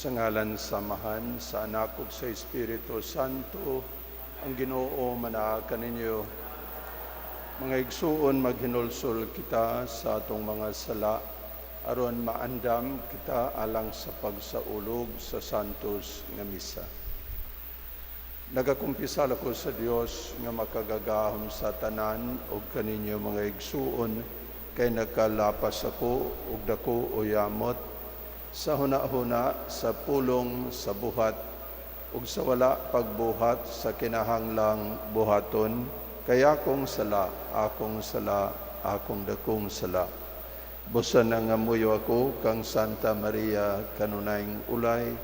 Sa ngalan sa Amahan, sa Anak ug sa Espiritu Santo, ang Ginoo manaa kaninyo. Mga igsuon, maghinulsol kita sa atong mga sala aron maandam kita alang sa pagsaulog sa Santos nga Misa. Nagakumpisal ako sa Dios nga makagagahom sa tanan ug kaninyo, mga igsuon, kay nakalapas ako og dako o yamot sa hunahuna, sa pulong, sa buhat ug sa wala pagbuhat sa kinahanglang buhaton, kay akong sala, akong sala, akong dakong sala. Busa nangamuyo ako kang Santa Maria, kanunayng ulay,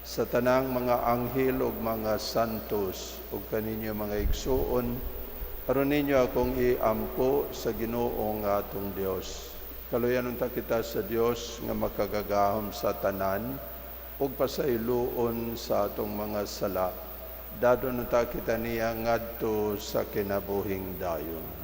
sa tanang mga anghel ug mga santos, ug kaninyo, mga igsuon, aron ninyo akong iampo sa Ginoo nga atong Dios. Kaluyan unta kita sa Dios nga makagagahom sa tanan ug pasayloon sa atong mga sala. Dadon unta kita niya ngadto sa kinabuhing dayon.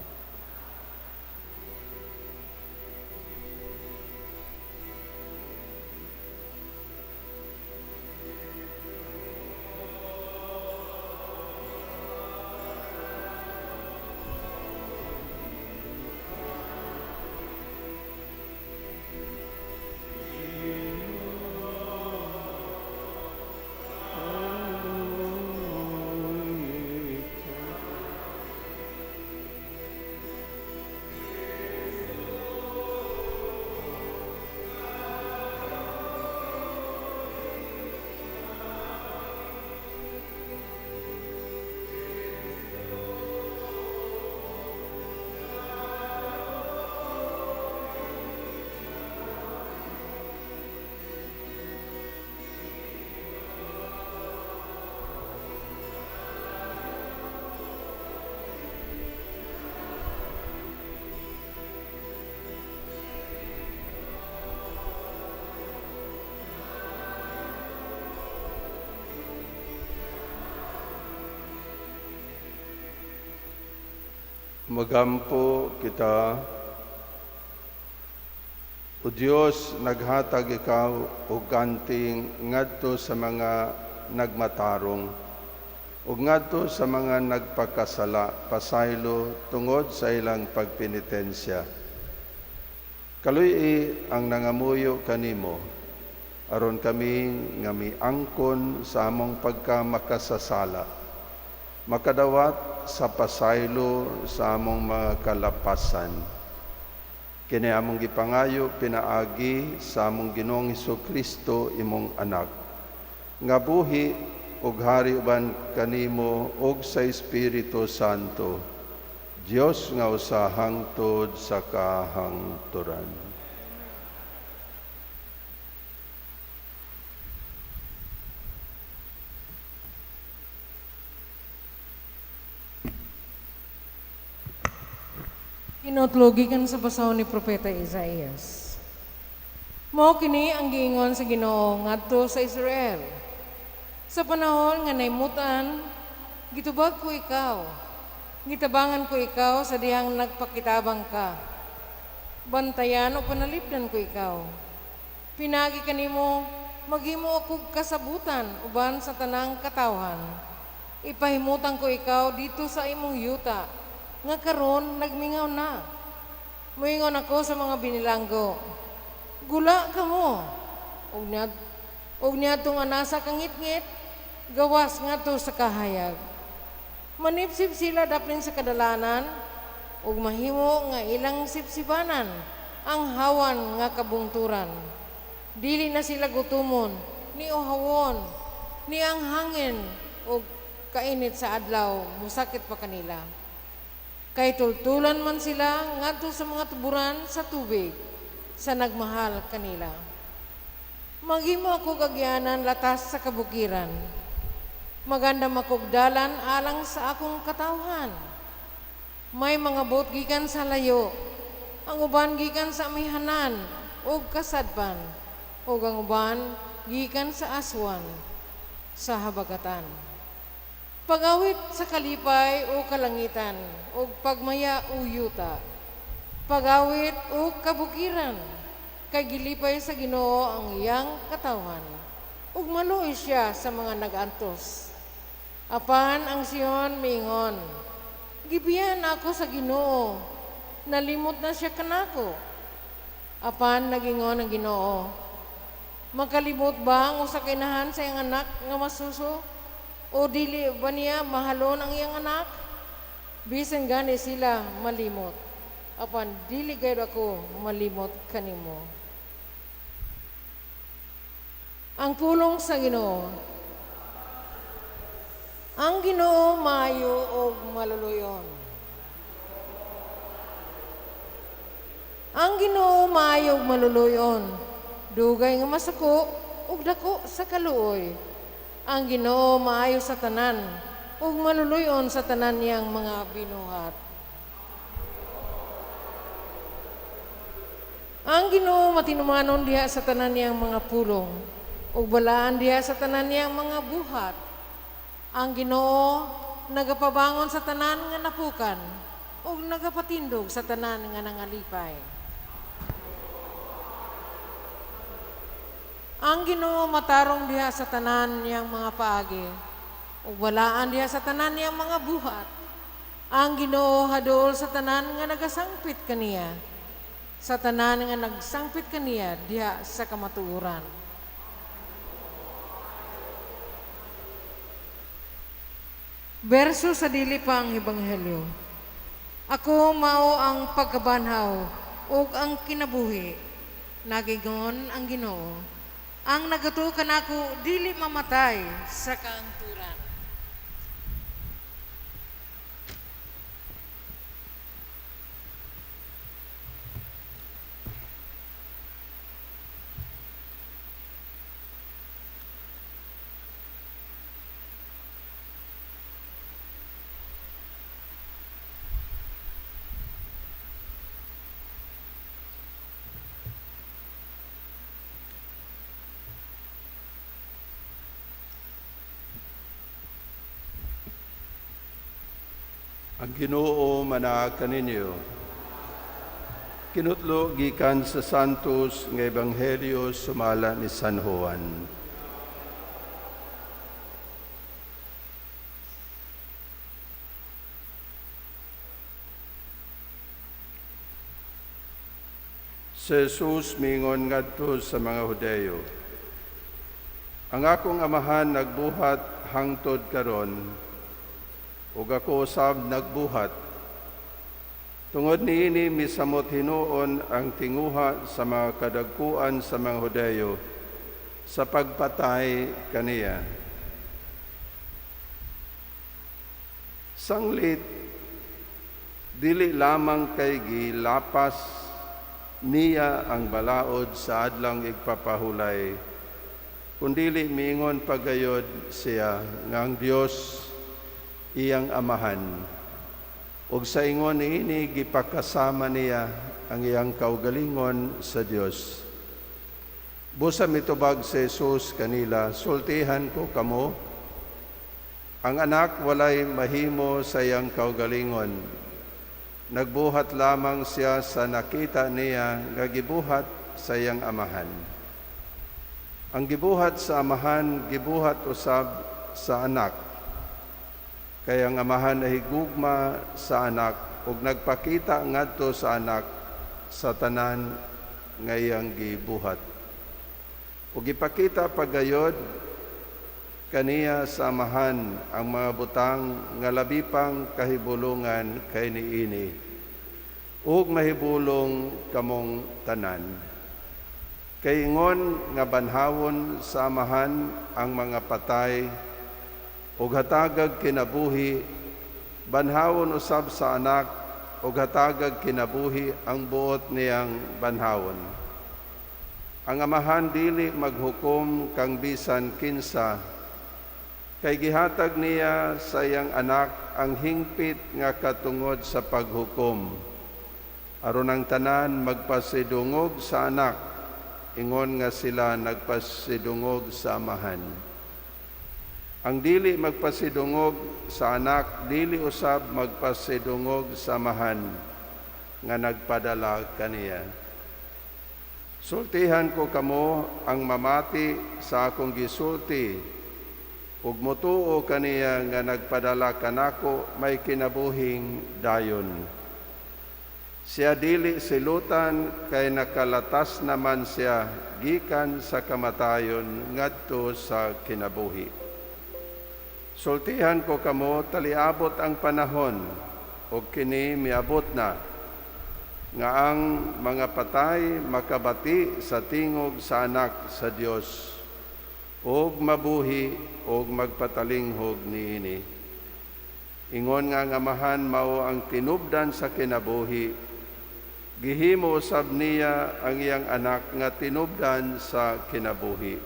Magampo kita. O Dios, naghatag ikaw og ganting ngadto sa mga nagmatarong ug ngadto sa mga nagpakasala pasaylo tungod sa ilang pagpenitensya. Kaluy-i ang nangamuyo kanimo aron kami nga miangkon sa among pagkamakasasala makadawat sa pasaylo sa among mga kalapasan. Kini among gipangayo pinaagi sa among Ginoong Kristo, imong anak, nga buhi ug hari uban kanimo ug sa Espiritu Santo, Dios nga usa hangtod sa kahangturan. Hinutlo gikan sa basahon ni Propeta Isaías. Mao kini ang giingon sa Ginoo ngadto sa Israel: "Sa panahon nga naimutan, gitubag ko ikaw. Gitabangan ko ikaw sa dihang nagpakitabang ka. Bantayan o panalipdan ko ikaw. Pinaagi kanimo maghimo ako kasabutan uban sa tanang katawhan. Ipahimutan ko ikaw didto sa imong yuta nga karon nagmingaw na. Moingon ako sa mga binilanggo, 'Gula kamo.' Ug niadtong anasa kangitngit, 'Gawas ngadto sa kahayag.' Manipsip sila daplin sa kadalanan ug mahimo nga ilang sipsipanan ang hawan nga kabungturan. Dili na sila gutumon, ni uhawon, ni ang hangin ug kainit sa adlaw musakit pa kanila. Kay tultulan man sila ngadto sa mga tuburan sa tubig sa nagmahal kanila. Maghimo ako kagyanan latas sa kabukiran. Magandam akog dalan alang sa akong katawhan. May mga bot gikan sa layo, ang uban gikan sa amihanan ug kasadpan, ug ang uban gikan sa Aswan sa habagatan. Pagawit sa kalipay, o kalangitan, ug pagmaya, o yuta. Pagawit, o kabukiran, kay gilipay sa Ginoo ang iyang katawhan. ug maluoy siya sa mga nag-antos. Apan ang Sion miingon, "Gibiyan ako sa Ginoo, nalimot na siya kanako." Apan nagingon ang Ginoo, "Makalimot ba ang usa ka inahan sa iyang anak nga masuso? O dili ba niya mahalon ang iyang anak? Bisan gani sila malimot, apan dili gayud ako malimot kanimo." Ang pulong sa Ginoo. Ang Ginoo maayo ug maluluyon. Ang Ginoo maayo ug maluluyon. Dugay nga masako ug dako sa kaluoy. Ang Ginoo maayo sa tanan ug maluluyon sa tanan niyang mga binuhat. Ang Ginoo matinumanon diha sa tanan niyang mga pulong ug balaan diha sa tanan niyang mga buhat. Ang Ginoo nagapabangon sa tanan nga napukan ug nagapatindog sa tanan nga nangalipay. Ang Ginoo matarong diha sa tanan niyang mga paagi ug balaan diha sa tanan niyang mga buhat. Ang Ginoo haduol sa tanan nga nagasangpit kaniya, sa tanan nga nagsangpit kaniya diha sa kamatuoran. Berso sa dili pa ang Ebanghelyo. "Ako mao ang pagkabanhaw ug ang kinabuhi," nagingon ang Ginoo. "Ang nagatuo kanako dili mamatay sa kaangturan." Ang Ginoo manaa kaninyo. Kinutlo gikan sa Santos nga Ebanghelyo sumala ni San Juan. Si Jesus mingon ngadto sa mga Hudeyo, "Ang akong amahan nagbuhat hangtod karon, ug ako usab nagbuhat." Tungod niini misamot hinuon ang tinguha sa mga kadagkuan sa mga Hudeyo sa pagpatay kaniya. Sanglit dili lamang kay gilapas niya ang balaod sa adlawng igpapahulay, kundili miingon pagayod siya nga ang Dios iyang amahan. Ug sa ingon niini gipakasama niya ang iyang kaugalingon sa Dios. Busa mitubag si Jesus kanila, "Sultihan ko kamo, ang anak walay mahimo sa iyang kaugalingon. Nagbuhat lamang siya sa nakita niya nga gibuhat sa iyang amahan. Ang gibuhat sa amahan, gibuhat usab sa anak. Kay ang amahan nahigugma sa anak ug nagpakita ngadto sa anak sa tanan nga iyang gibuhat. Ug ipakita pagayod kaniya sa amahan ang mga butang nga labi pang kahibulungan kay niini, ug mahibulong kamong tanan. Kay ingon nga banhawon sa amahan ang mga patay ug hatagag kinabuhi, banhawon usab sa anak ug hatagag kinabuhi ang buot niyang banhawon. Ang amahan dili maghukom kang bisan kinsa, kay gihatag niya sa iyang anak ang hingpit nga katungod sa paghukom, aron ang tanan magpasidungog sa anak, ingon nga sila nagpasidungog sa amahan. Ang dili magpasidungog sa anak, dili usab magpasidungog sa amahan nga nagpadala kaniya." Sultihan ko kamo, ang mamati sa akong gisulti ug motuo kaniya nga nagpadala kanako may kinabuhing dayon. Siya dili silutan kay nakalatas naman siya gikan sa kamatayon ngadto sa kinabuhi. Sultihan ko kamo, taliabot ang panahon ug kini miabot na nga ang mga patay makabati sa tingog sa Anak sa Dios ug mabuhi ug magpatalinghog niini. Ingon nga ang Amahan mao ang tinubdan sa kinabuhi, gihimo usab niya ang iyang Anak nga tinubdan sa kinabuhi.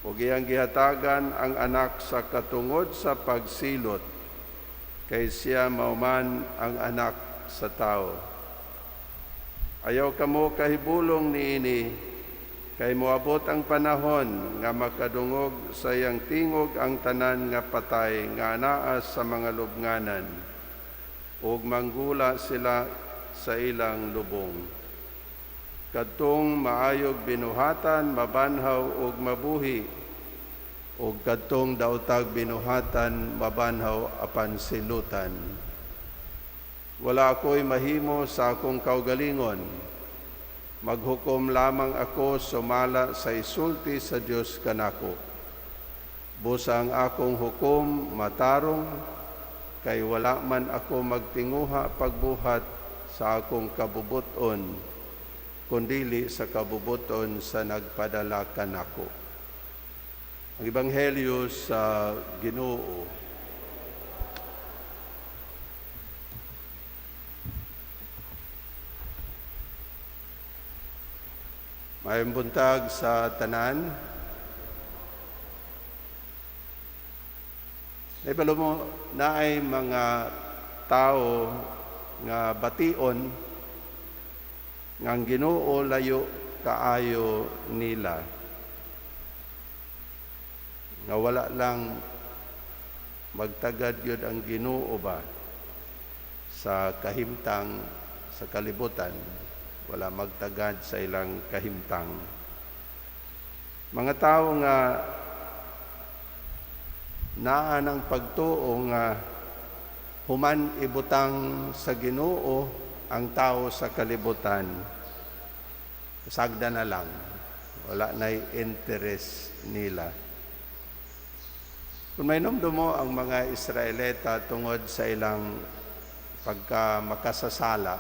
Ug iyang gihatagan ang Anak sa katungod sa pagsilot, kay siya mao man ang Anak sa Tao. Ayaw kamo kahibulong niini, kay moabot ang panahon nga makadungog sa iyang tingog ang tanan nga patay nga anaa sa mga lubnganan, ug manggula sila sa ilang lubong. Kadtong maayog binuhatan mabanhaw ug mabuhi, ug kadtong daotag binuhatan mabanhaw apan silutan. Wala ako'y mahimo sa akong kaugalingon. Maghukom lamang ako sumala sa isulti sa Dios kanako. Busa ang akong hukom matarong, kay wala man ako magtinguha pagbuhat sa akong kabubuton, kundili sa kabubuton sa nagpadala kanako. Ang Ebanghelyo sa Ginoo. Maayong buntag sa tanan. Naibalo mo, naay mga tao nga bation nga ang Ginoo layo kaayo nila, nga wala lang magtagad yun ang Ginoo ba sa kahimtang sa kalibutan, wala magtagad sa ilang kahimtang. Mga tao nga naa ng pagtuo nga human ibutang sa Ginoo ang tao sa kalibutan, sagda na lang, wala na'y interest nila. Kung may mo ang mga Israelita tungod sa ilang pagka makasasala,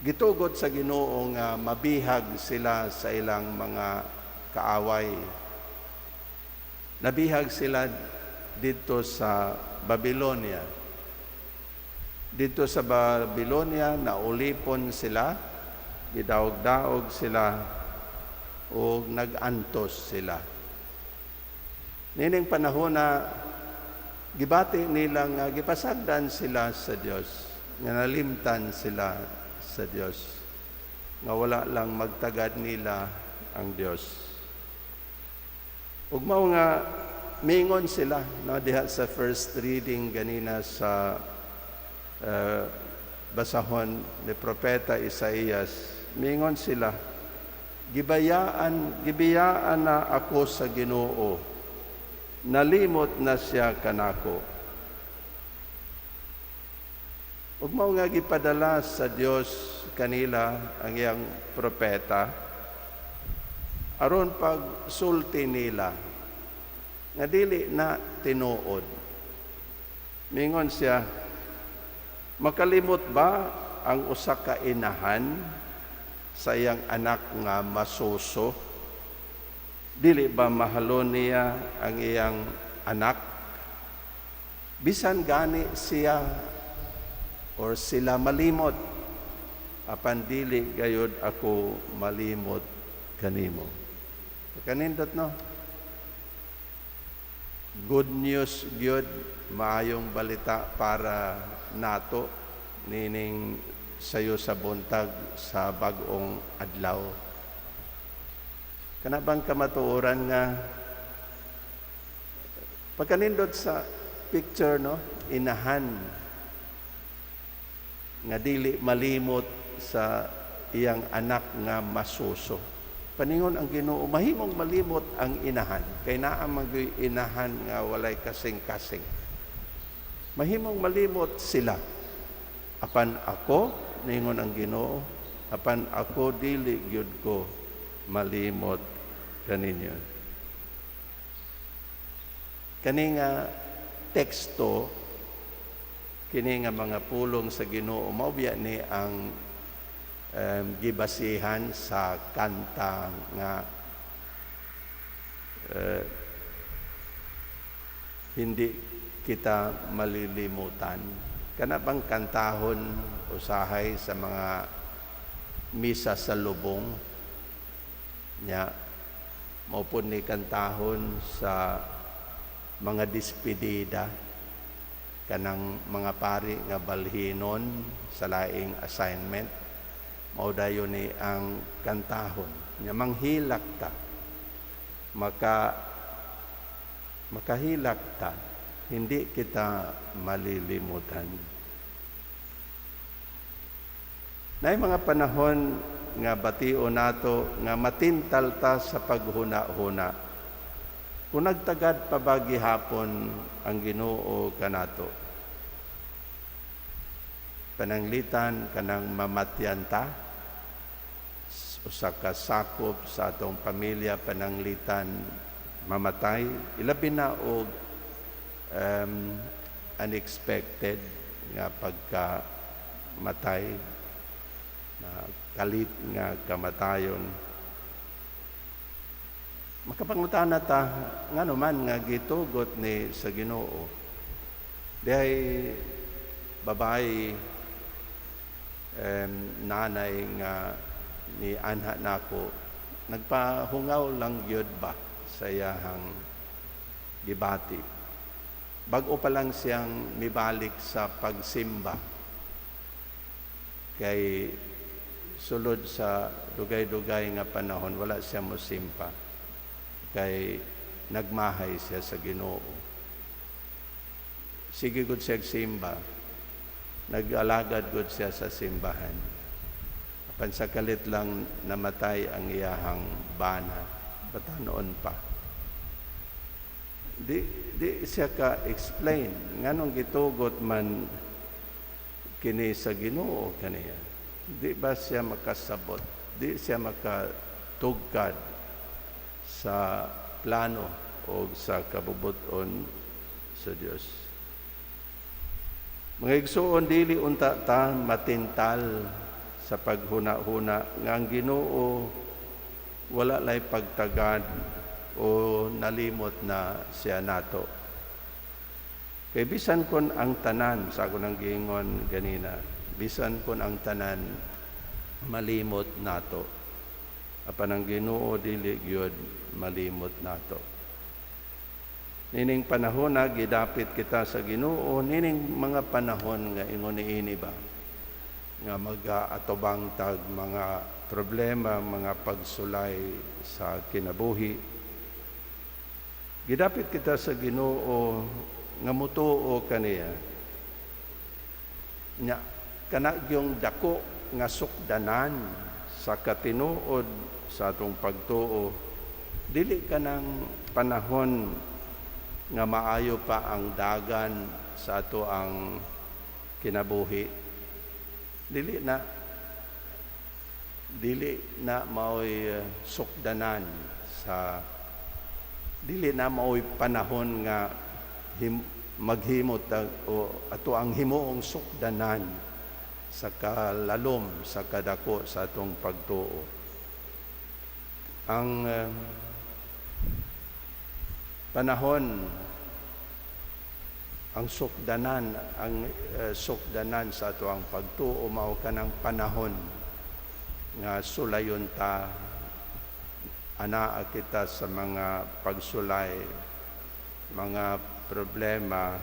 gitugot sa Ginoo nga mabihag sila sa ilang mga kaaway. Nabihag sila dito sa Babylonia. Dito sa Babylonia, naulipon sila, gidaog-daog sila, o nag-antos sila. Nining panahon na gibati nila nga gipasagdan sila sa Dios, nga nalimtan sila sa Dios, nga wala lang magtagad nila ang Dios. Ug mao nga mingon sila, no, diha sa first reading ganina sa basahon ni Propeta Isaías, mingon sila, gibiyaan na ako sa Ginoo, nalimot na siya kanako. Ug mao nga gipadala sa Dios kanila ang iyang propeta aron pagsulti nila nga dili na tinuod. Mingon siya, makalimot ba ang usa ka inahan sa iyang anak nga masuso? Dili ba mahalon niya ang iyang anak? Bisan gani siya or sila malimot, apan dili gayod ako malimot kanimo. Kanindot, no? Good news gyud, maayong balita para nato nining sayo sa buntag sa bag-ong adlaw. Kana bang kamatuoran nga pagkanindot sa picture, no, inahan nga dili malimot sa iyang anak nga masuso. Paningon ang Ginoo, mahimong malimot ang inahan kay naa man gyud inahan nga walay kasing-kasing. Mahimong malimot sila. Apan ako, ningon ang Ginoo, apan ako dili gyud ko malimot kaninyo. Kani nga teksto, kini nga mga pulong sa Ginoo, mao biya ni ang gibasihan sa kanta nga "Hindi Kita Malilimutan". Kana bang kantahon usahay sa mga misa sa lubong nya, mao pud ni kantahon sa mga despedida, kanang mga pari nga balhinon sa laing assignment, mao dayon ni ang kantahon nya. Manghilak ta, makahilak ta, hindi kita malilimutan. Naay mga panahon nga batio nato nga matintal ta sa paghuna-huna. Kung nagtagad pa ba gihapon ang Ginoo kanato? Pananglitan kanang mamatyan ta, usa ka sakop sa atong pamilya pananglitan mamatay, ilabi na og unexpected nga pagkamatay, na kalit nga kamatayon. Makapangutana ta, ngano man nga gitugot ni sa Ginoo? Dihay babae, nanay nga ni anha nako, nagpahungaw lang gyud ba sa iyahang gibati. Bag-o pa lang siyang mibalik sa pagsimba kay sulod sa dugay-dugay nga panahon wala siya mosimba kay nagmahay siya sa Ginoo. Sige gud siya simba. Nag-alagad gud siya sa simbahan. Apan sa kalit lang namatay ang iyahang bana, bata-noon pa. Di siya ka-explain nganong gitugot man kini sa Ginoo kaniya. Di ba siya makasabot? Di siya makatugkad sa plano o sa kabubuton sa Dios. Mga igsuon, dili unta ta matintal sa paghuna-huna nga ang Ginoo wala lay pagtagad o nalimot na siya nato. Kay bisan kon ang tanan, sa ako nang giingon ganina, bisan kon ang tanan malimot nato, apan ang Ginoo dili gyud malimot nato. Nining panahon na gidapit kita sa Ginoo, nining mga panahon nga ingon niini ba, nga mag-atubang tag mga problema, mga pagsulay sa kinabuhi. Gidapit kita sa Ginoo nga mutuo kaniya. Nya kana gyung dako nga sukdanan sa katinuod sa atong pagtuo, dili kanang panahon nga maayo pa ang dagan sa ato ang kinabuhi. Dili na maoy sukdanan sa, dili na maoy panahon nga maghimot o ato ang himuong sukdanan sa kalalom, sa kadako sa atong pagtuo. Ang panahon, ang sukdanan, ang sukdanan sa ato ang pagtuo mao kanang panahon nga sulayon ta, anaa kita sa mga pagsulay, mga problema,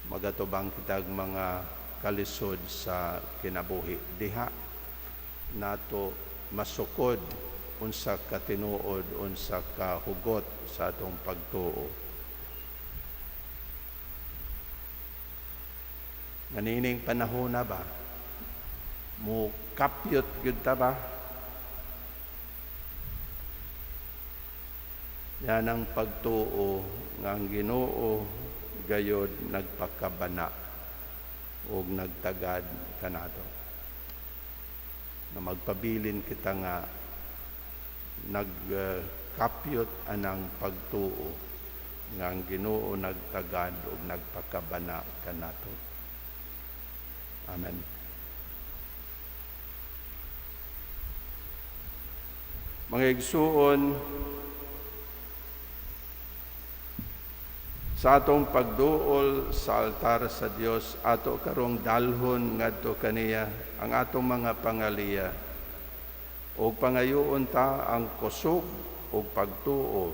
magatubang kitag mga kalisod sa kinabuhi. Diha nato masukod unsa ka tinuod, unsa ka hugot sa atong pagtuo. Nganining panahon na ba? Mo kapyot gyud ta ba? Yan ang pagtuo nga ang Ginoo gayod nagpakabana ug nagtagad kanato. Na magpabilin kita nga nagkapyot anang pagtuo nga ang Ginoo nagtagad ug nagpakabana kanato. Amen. Mga igsuon, sa atong pagduol sa altar sa Dios, ato karong dalhon ngadto kaniya ang atong mga pangaliya ug pangayoon ta ang kusog ug pagtuo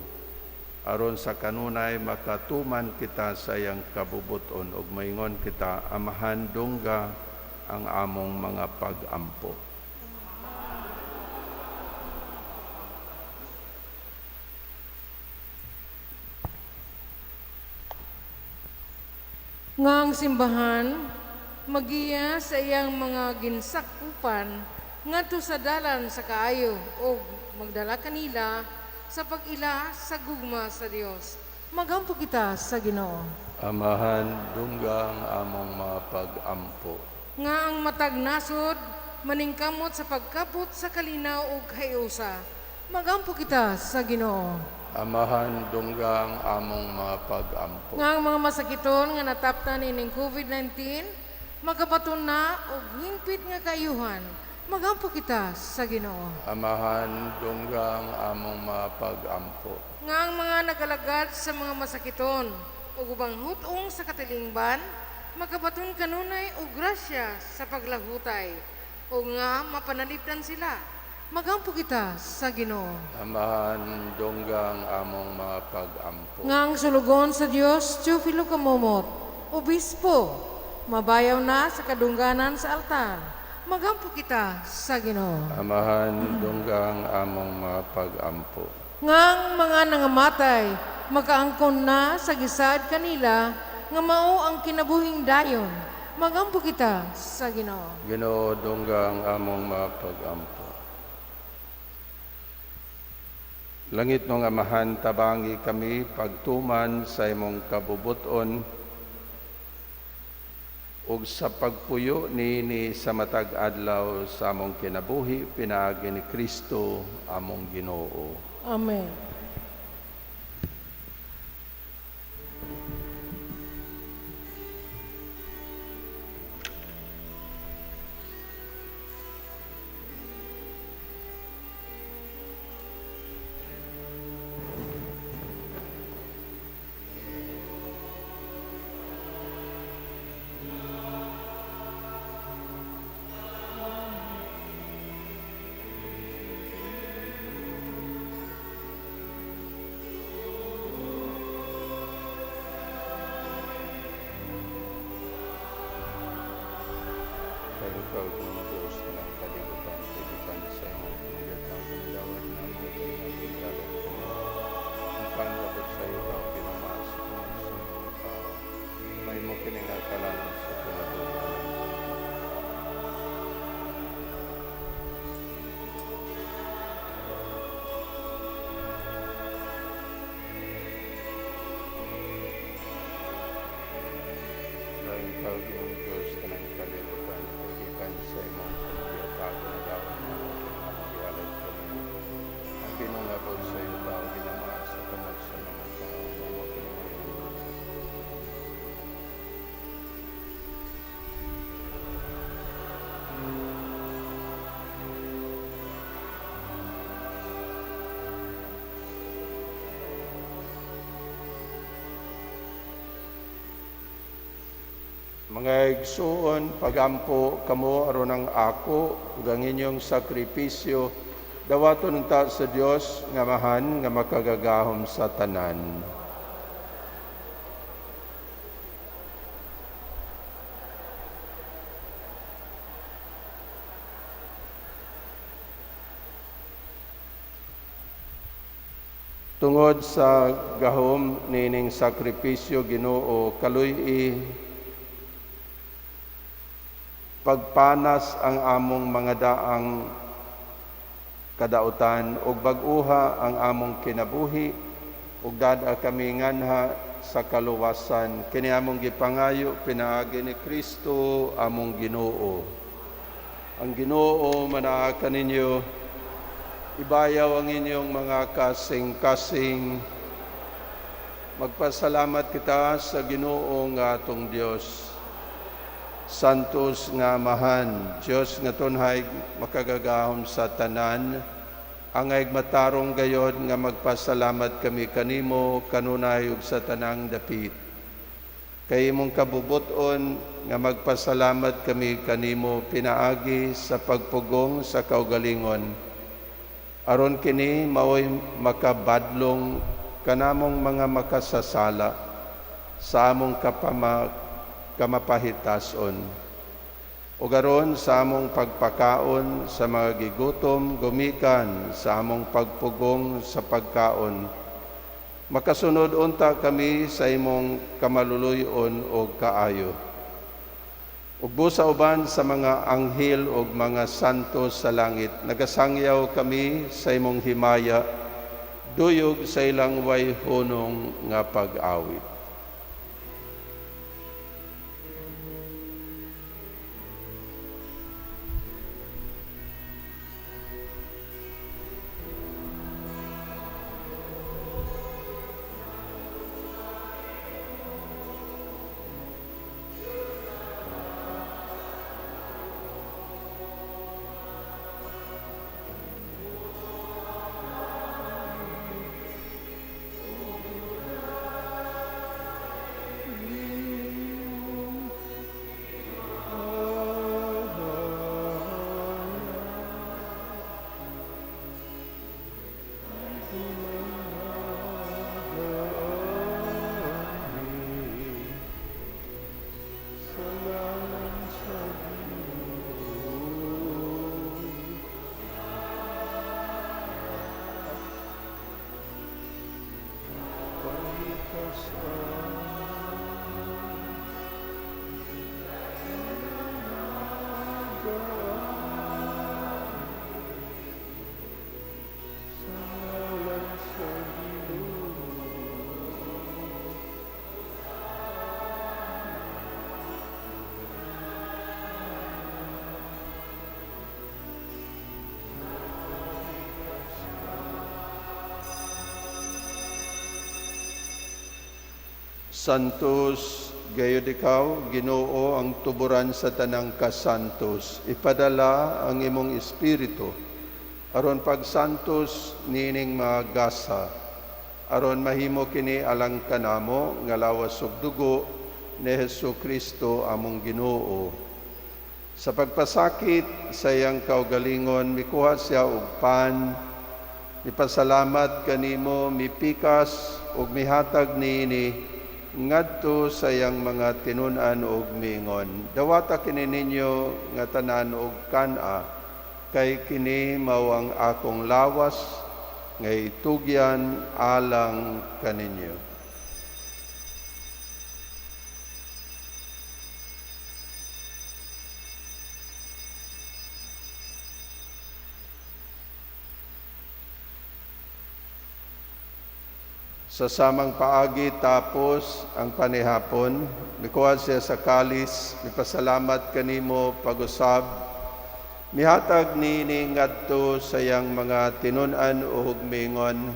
aron sa kanunay makatuman kita sa iyang kabubuton ug maingon kita, Amahan, dungga ang among mga pag-ampo. Nga ang simbahan magiya sa iyang mga ginsakupan ngadto sa dalan sa kaayo ug magdala kanila sa pag-ila sa gugma sa Dios. Magampo kita sa Ginoo. Amahan, dungga ang among mga pag-ampo. Nga ang matag nasod maningkamot sa pagkabot sa kalinaw ug kahiusa. Magampo kita sa Ginoo. Amahan, dungga ang among mga pag-ampo. Nga ang mga masakiton nga nataptan ining COVID-19 makabaton na og hingpit nga kaayuhan. Magampo kita sa Ginoo. Amahan, dungga ang among mga pag-ampo. Nga ang mga nagalagad sa mga masakiton ug ubang hut-ong sa katilingban makabaton kanunay og grasya sa paglahutay ug nga mapanalipdan sila. Magampo kita sa Ginoo. Amahan, dungga ang among mga pag-ampo. Nga ang sulugon sa Dios, Teofilo Camomot, obispo, mabayaw na sa kadungganan sa altar. Magampo kita sa Ginoo. Amahan, dungga ang among mga pag-ampo. Nga ang mga nangamatay, makaangkon na sa gisaad kanila, nga mao ang kinabuhing dayon. Magampo kita sa Ginoo. Ginoo, dungga ang among mga pag-ampo. Langit nung Amahan, tabangi kami pagtuman sa imong kabubuton ug sa pagpuyo niini sa matag adlaw sa among kinabuhi pinaagi ni Kristo among Ginoo. Amen. Kay ikaw, Ginoong Diyos, ng kalibutan, kaibigan sa imong pagkatao, ginagawad na mga kinabigalan ko. Ang pangabot sa iyo, tao, ginamas, kung sa mga tao, may mo kiningakalan sa kinabuhi. Dahil ikaw, Ginoong Diyos, ng kalibutan, kaibigan sa imong pagkatao, ginagawad na mga kinabigalan ko. Ang ginungabot sa iyo, tao, ginamas, sa kamot sa mga tao, may mo kiningakalan sa Mga igsuon, pagampo kamo aron ang ako ug ang inyong sakripisyo dawaton unta sa Dios nga Amahan nga makagagahom sa tanan. Tungod sa gahom nining sakripisyo, Ginoo, kaluy-i Pagpanas ang among mga daang kadautan ug bag-uha ang among kinabuhi ug dad-a kami nganha sa kaluwasan. Kini among gipangayo pinaagi ni Kristo among Ginoo. Ang Ginoo manaa kaninyo. Ibayaw ang inyong mga kasing-kasing. Magpasalamat kita sa Ginoo nga atong Dios. Santos nga Amahan, Dios nga tunhay makagagahom sa tanan, angay matarong gayod nga magpasalamat kami kanimo kanunay ug sa tanang dapit. Kay imong kabubuton nga magpasalamat kami kanimo pinaagi sa pagpugong sa kaugalingon. Aron kini maoy makabadlong kanamong mga makasasala sa among kamapahitason. O garon sa among pagpakaon sa mga gigutom, gumikan sa among pagpugong sa pagkaon. Makasunod unta kami sa imong kamaluluyon o kaayo. Ug busa uban sa mga anghel ug mga santo sa langit, nagasangyaw kami sa imong himaya, duyog sa ilang way hunong nga pag-awit. Santos, gayud ikaw, Ginoo, ang tuburan sa tanang kasantos. Ipadala ang imong espiritu aron pagsantos niining mga gasa, aron mahimo kini alang kanamo nga lawas ug dugo ni Hesus Kristo among Ginoo. Sa pagpasakit sa iyang kaugalingon, mikuha siya og pan, mipasalamat kanimo, mipikas ug mihatag niini ngadto sa iyang mga tinun-an og miingon, dawata kini ninyo nga tanan og kan-a, kay kini mao ang akong lawas nga itugyan alang kaninyo. Sa samang paagi tapos ang panihapon, mikuha siya sa kalis, mipasalamat kanimo pag-usab, mihatag niini ngadto sa iyang mga tinun-an ug miingon,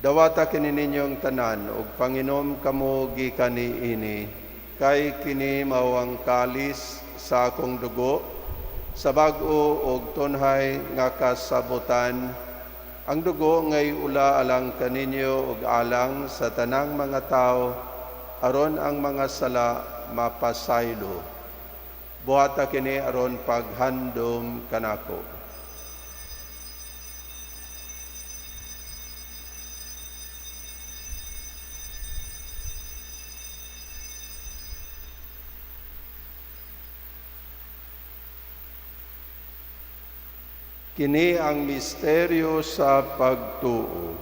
dawata kini ninyong tanan ug panginom kamo gikan niini, kay kini mao ang kalis sa akong dugo, sa bag-o ug tunhay nga kasabutan. Ang dugo ngay ula alang kaninyo ug alang sa tanang mga tawo, aron ang mga sala mapasaylo. Buhata kini aron paghandom kanako. Kini ang misteryo sa pagtuo.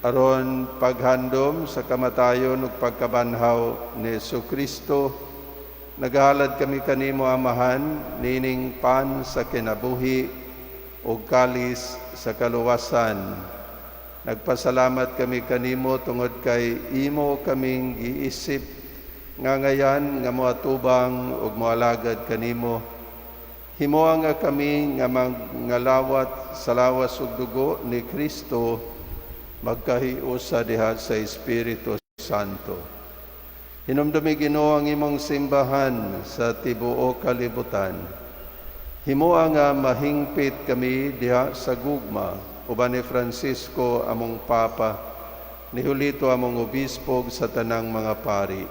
Aron paghandom sa kamatayon ug pagkabanhaw ni Kristo, nagahalad kami kanimo, Amahan, nining pan sa kinabuhi ug kalis sa kaluwasan. Nagpasalamat kami kanimo tungod kay imo kaming giisip nga ngayan nga moatubang ug moalagad kanimo. Himoa nga kami nga mangalawat sa lawas ug dugo ni Kristo magkahiusa diha sa Espiritu Santo. Hinumdumi, Ginoo, ang imong simbahan sa tibuok kalibutan. Himoa nga mahingpit kami diha sa gugma uban ni Francisco among Papa, ni Julito among obispo ug sa tanang mga pari.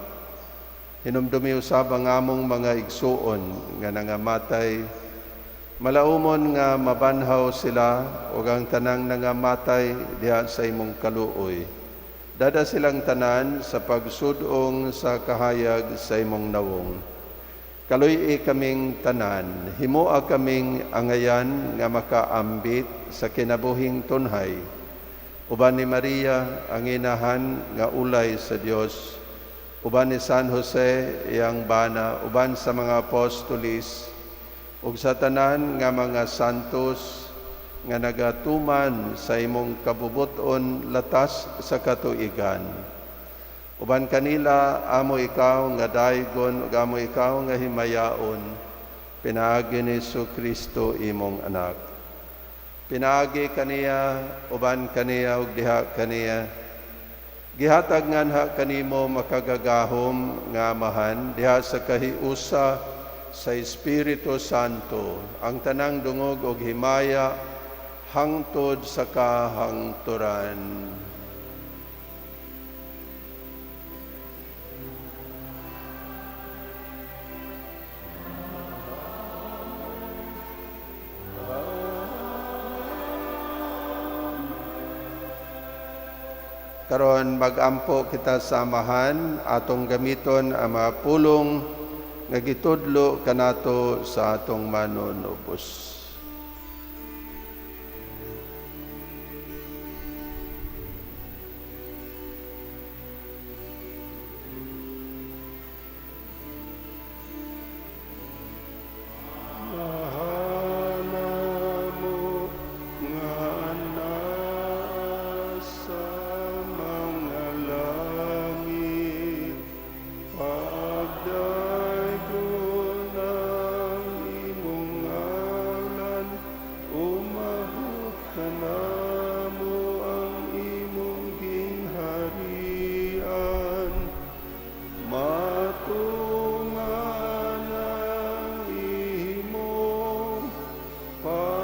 Hinumdumi usab ang among mga igsuon nga nangamatay. Malaumon nga mabanhaw sila ug ang tanang nangamatay diha sa imong kaluoy. Dada silang tanan sa pagsudong sa kahayag sa imong nawong. Kaluy-i kaming tanan, himoa kaming angayan nga makaambit sa kinabuhing tunhay. Uban ni Maria, ang inahan nga ulay sa Dios, uban ni San Jose, iyang bana, uban sa mga apostolis, ug sa tanan nga mga santos nga nagatuman sa imong kabubut-on latas sa katuigan. Uban kanila amo ikaw nga daygon ug amo ikaw nga himayaon, pinaagi ni Kristo imong anak. Pinaagi kaniya, uban kaniya ug diha kaniya, gihatag nganha kanimo makagagahom nga Amahan diha sa kahiusa sa Espiritu Santo ang tanang dungog ug himaya hangtod sa kahangturan. Karon magampo kita sa Amahan, atong gamiton ang mga pulong nga gitudlo kanato sa atong manunubos. Amahan namo nga naa sa mga langit, pagdaygon ang imong ngalan, umabot kanamo ang imong gingharian, matuman ang imong pagbuot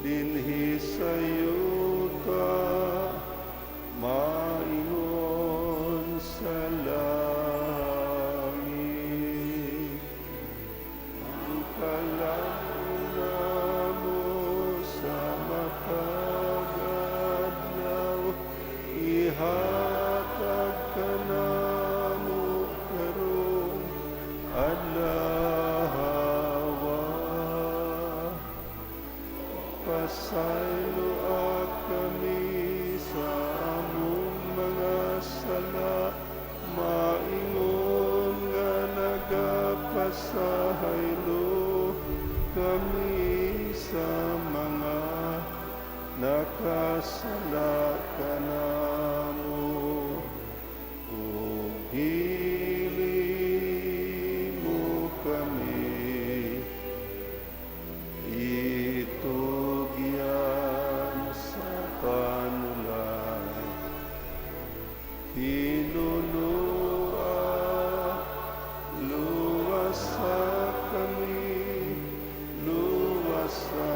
dinhi sa yuta maingon sa langit. Ang kalamon namo sa matag adlaw ihatag kanamo karong adlaw. Pasayloa kami sa among mga sala, maingon nga nagapasaylo kami sa mga nakasala kanamo. Ug dili mo kami itugyan sa panulay. Hinunua, luwasa kami, luwasa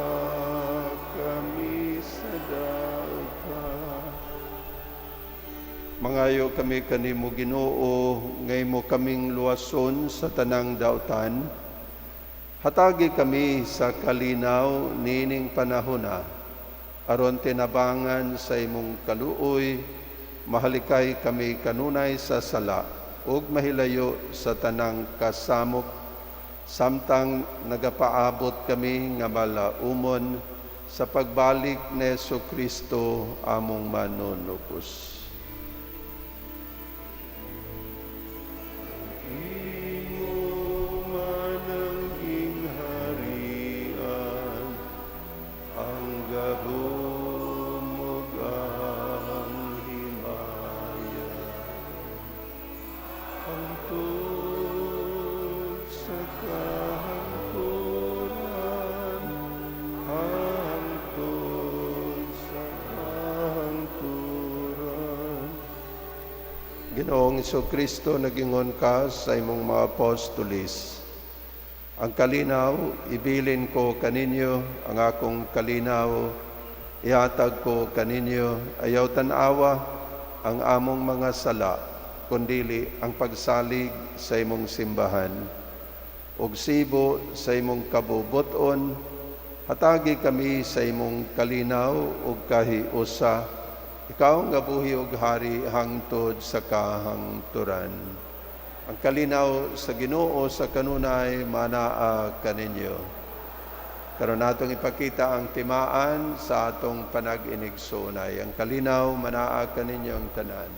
kami sa dautan. Mangayo kami kanimo, Ginoo, nga imo kaming luwason sa tanang dautan. Hatagi kami sa kalinaw nining panahona, aron tinabangan sa imong kaluoy, mahalikay kami kanunay sa sala ug mahilayo sa tanang kasamok, samtang nagapaabot kami nga malaumon sa pagbalik ni Kristo among manunubos. Imo man ang gingharian, ang gahom ug ang himaya, hangtod sa kahangturan, hangtod sa kahangturan. Ginoong Kristo, nagingon ka sa imong mga apostolis, "Ang kalinaw, ibilin ko kaninyo, ang akong kalinaw, ihatag ko kaninyo. Ayaw tan-awa ang among mga sala, kundili ang pagsalig sa imong simbahan. Ug sibo sa imong kabubuton, hatagi kami sa imong kalinaw ug kahiusa. Ikaw nga buhi ug hari hangtod sa kahangturan." Ang kalinaw sa Ginoo sa kanunay manaa kaninyo. Karon natong ipakita ang timaan sa atong panag-inigsoonay. Ang kalinaw manaa kaninyong tanan.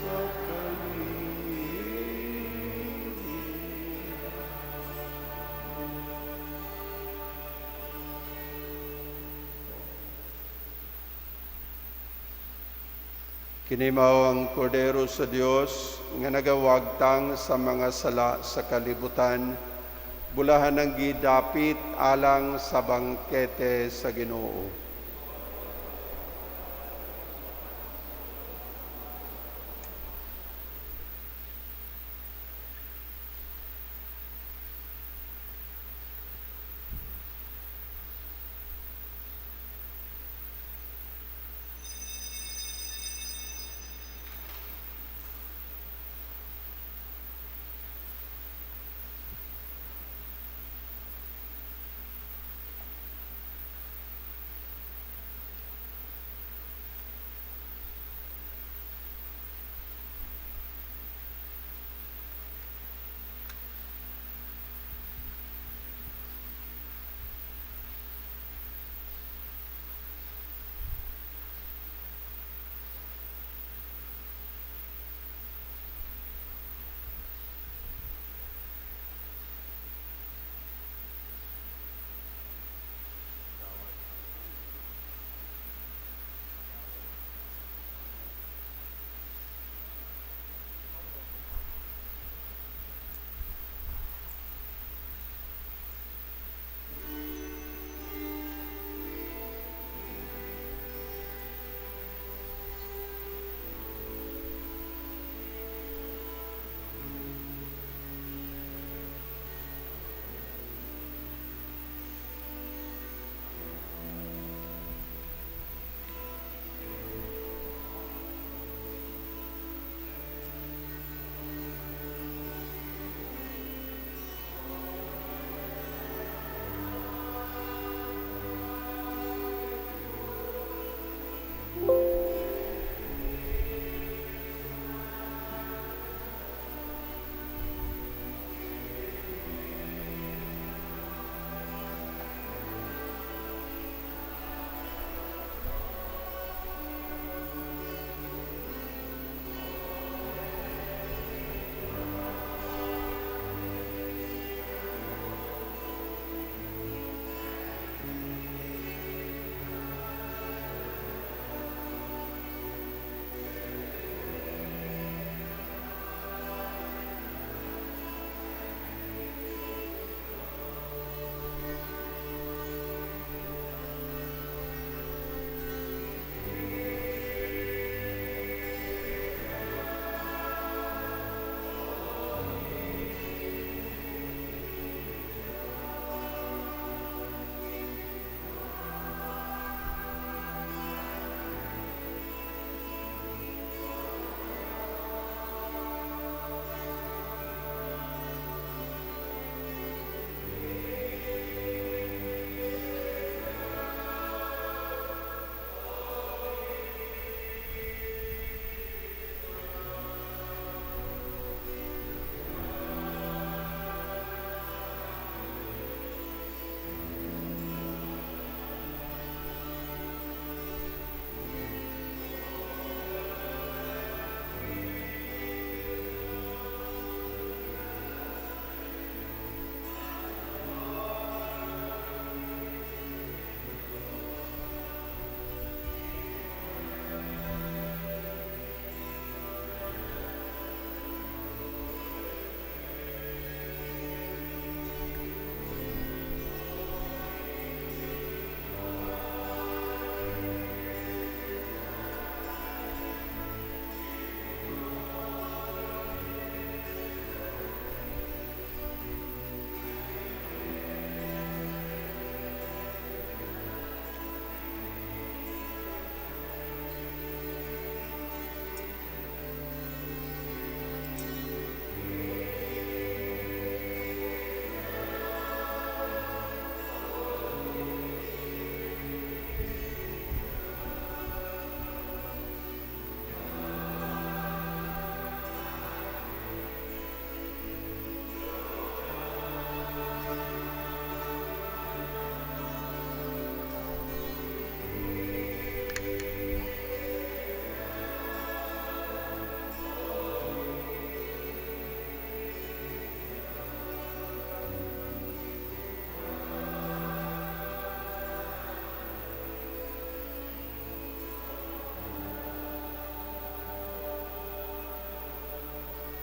Sa kalihim. Kini mao ang Kordero sa Dios nga nagawagtang sa mga sala sa kalibutan. Bulahan ang gidapit alang sa bangkete sa Ginoo.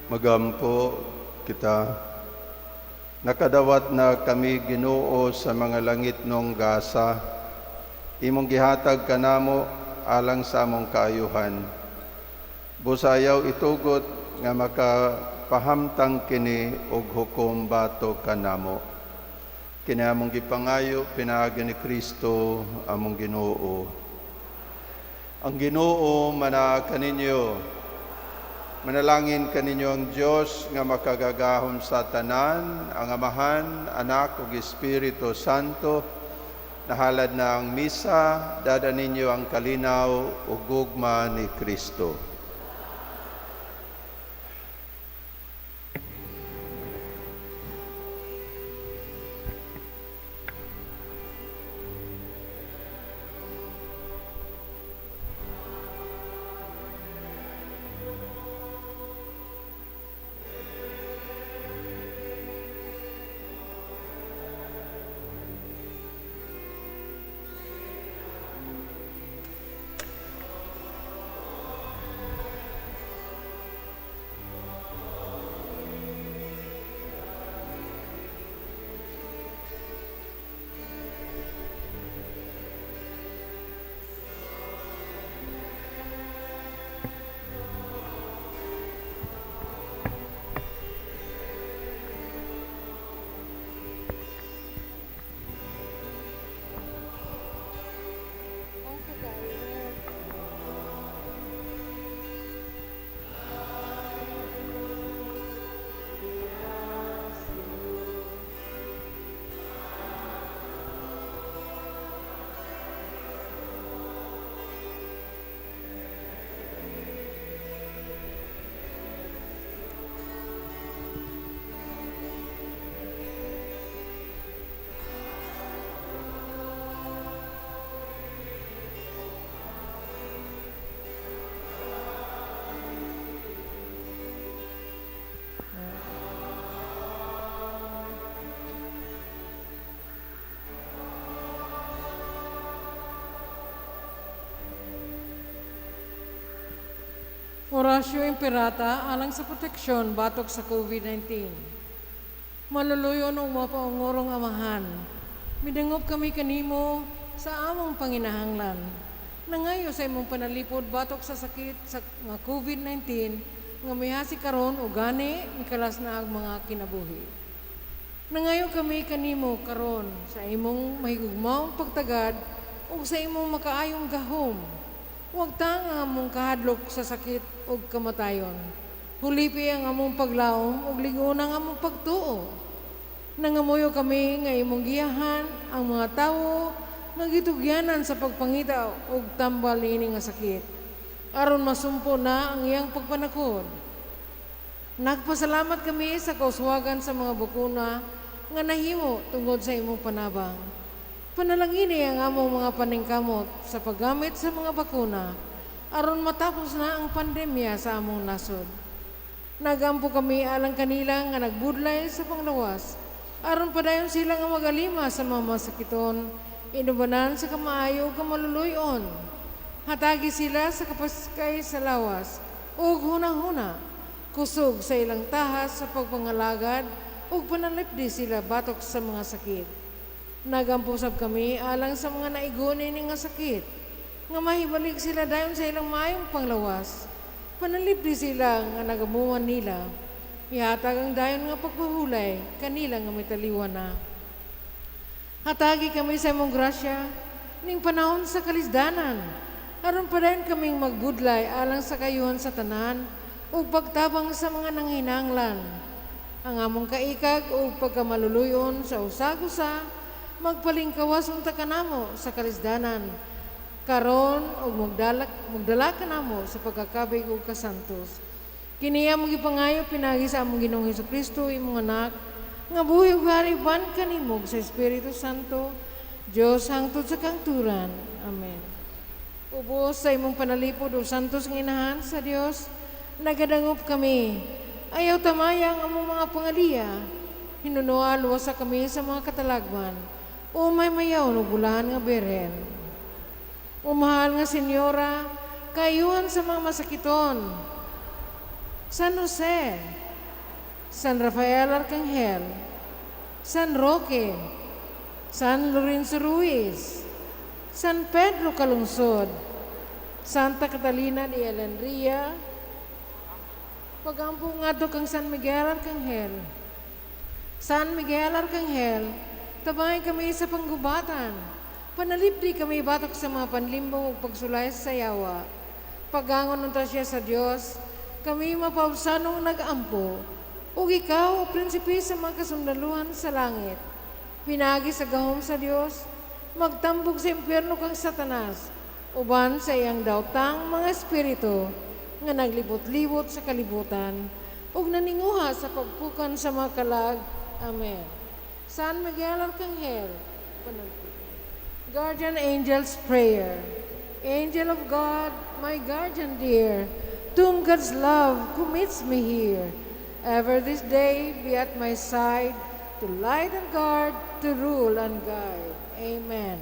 Magampo kita. Nakadawat na kami, Ginoo, sa mga langitnong gasa. Imong gihatag kanamo alang sa among kaayuhan. Busayaw itugot nga makapahamtang kini og hukom batok kanamo. Kini among gipangayo pinaagi ni Kristo among Ginoo. Ang Ginoo manaa kaninyo. Manalangin kaninyo ang Dios nga makagagahom sa tanan, ang Amahan, Anak ug Espiritu Santo. Nahalad na ang misa, dada ninyo ang kalinaw ug gugma ni Kristo. Orasyo Imperata alang sa proteksyon batok sa COVID-19. Maluluyon og mapaungorong Amahan, midangop kami kanimo sa among panginahanglan. Nangayo sa imong panalipod batok sa sakit sa nga COVID-19 nga mihasi karon o gani mikalas na ang mga kinabuhi. Nangayo kami kanimo karon sa imong mahigugmaong pagtagad ug sa imong makaayong gahom. Huwag ta ang among kahadlok sa sakit ug kamatayon. Hulipi ang among paglaom ug ligon ang among pagtuo. Nangamuyo kami nga imong giyahan ang mga tawo nga gitugyanan sa pagpangita og tambal niini nga sakit, aron masumpo na ang iyang pagpanakod. Nagpasalamat kami sa kauswagan sa mga bakuna nga nahimo tungod sa imong panabang. Panalangini ang among mga paningkamot sa paggamit sa mga bakuna aron matapos na ang pandemya sa among nasod. Nagampo kami alang kanila nga nagbudlay sa panglawas aron padayon sila nga magalima sa mga masakiton, inubanan sa kamaayo ug kamaluluyon. Hatagi sila sa kapaskay sa lawas ug hunahuna, kusog sa ilang tahas sa pagpangalagad ug panalipdi sila batok sa mga sakit. Nagampo sab kami alang sa mga naiguni ni nga sakit, nga mahibalik sila dayon sa ilang maayong panglawas. Panalipdi sila nga nagamuan nila. Ihatag ang dayon nga pagpahulay kanila nga mitaliwan na. Hatagi kami sa imong grasya ning panahon sa kalisdanan, aron padayon kaming magbudlay alang sa kayuhan sa tanan ug pagtabang sa mga nanghinanglan. Ang among kaikag ug pagkamaluluyon sa usag-usa magpalingkawas unta kanamo sa kalisdanan karon ug magdala kanamo sa pagkakabig ug kasantos. Kini among gipangayo pinaagi sa among Ginoong Hesukristo, imong anak, nga buhi ug hari uban kanimo sa Espiritu Santo, Dios hangtod sa kangturan. Amen. Ubos sa imong panalipod o santos nga inahan sa Dios, nagadangop kami. Ayaw tamaya ang among mga pangaliya. Hinunoa luwasa kami sa mga katalagman. O may mayaw no bulahan nga berhen. O mahal nga senyora, kayuhan sa mga masakiton. San Jose, San Rafael Arcangel, San Roque, San Lorenzo Ruiz, San Pedro Calungsod, Santa Catalina de Elenria, pagampo ngadto kang San Miguel Arcangel. San Miguel Arcangel, tabangay kami sa panggubatan. Panalipdi kami batok sa mga panlimbong ug pagsulay sa yawa. Pagangon unta siya sa Dios, kami mapawsanong nag-ampo. Ug ikaw, o prinsipe sa mga kasundaluhan sa langit, pinagi sa gahom sa Dios, magtambog sa impyerno kang Satanas, uban sa iyang daotang mga espiritu nga naglibot-libot sa kalibutan ug naninguha sa pagpukan sa mga kalag. Amen. San Miguel Arcangel, panalipdan. Guardian Angel's Prayer. Angel of God, my guardian dear, to whom God's love commits me here, ever this day be at my side, to light and guard, to rule and guide. Amen.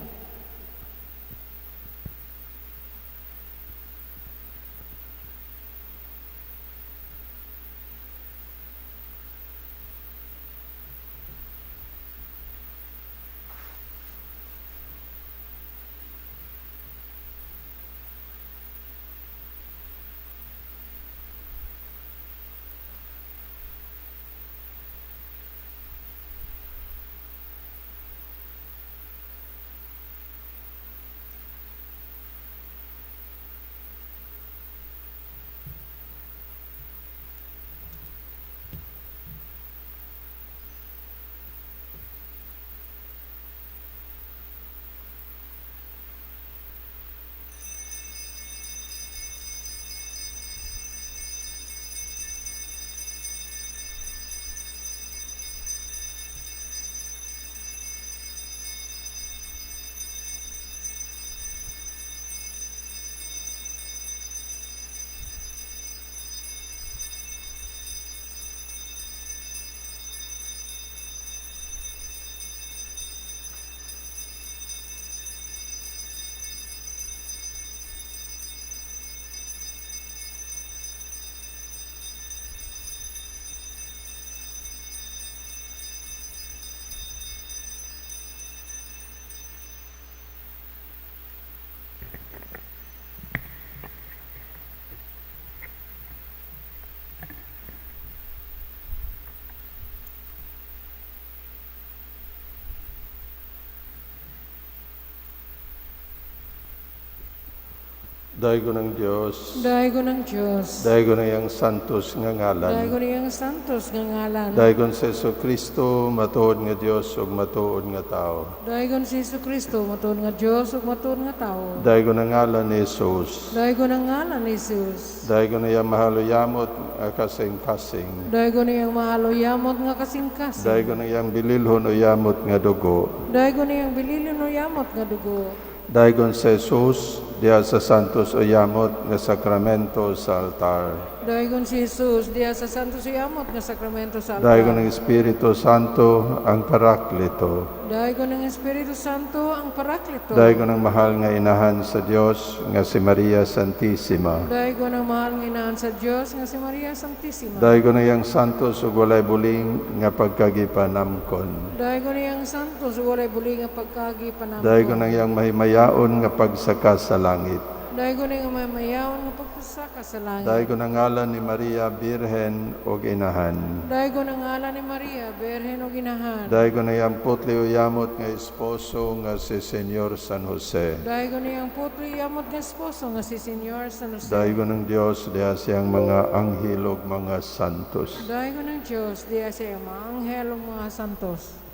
Daygon ang Dios. Daygon ang Diyos. Daygon ang iyang santos nga ngalan. Daygon iyang santos nga ngalan. Daygon sa Hesus Kristo, matuod nga Dios ug matuod nga tao. Daygon si Hesus Kristo, matuod nga Dios ug matuod nga tawo. Daygon ang ngalan ni Jesus. Daygon ang ngalan ni Jesus. Daygon ang iyang mahal ug yamot nga kasing-kasing. Daygon iyang mahal ug yamot nga kasing-kasing. Daygon ang iyang bililhon o yamot nga dugo. Daygon iyang bililhon o yamot nga dugo. Daygon sa Jesus diha sa santos o yamot nga sakramento sa altar. Daygon si Jesus diha sa santos o yamot nga sakramento sa altar. Daygon ang Espiritu Santo ang Parakleto. Daygon ang Espiritu Santo ang Parakleto. Daygon ang mahal nga inahan sa Dios nga si Maria Santissima. Daygon ang mahal nga inahan sa Dios nga si Maria Santissima. Daygon ang iyang santos ug walay buling nga pagkagipanamkon. Daygon iyang santos ug walay buling nga pagkagipanamkon. Daygon ang iyang mahimayaon nga pagsaka sa langit. Daygon iyang mahimayaon nga pagsaka sa langit. Daygon ang ngalan ni Maria Birhen ug Inahan. Daygon ang ngalan ni Maria Birhen ug Inahan. Daygon ang iyang putli o yamot nga esposo nga si Senyor San Jose. Daygon iyang putli yamot nga esposo nga si Senyor San Jose. Daygon ang Dios diha siyang mga anghel ug mga santos. Daygon ang Dios diha sa iyang mga anghel ug mga santos.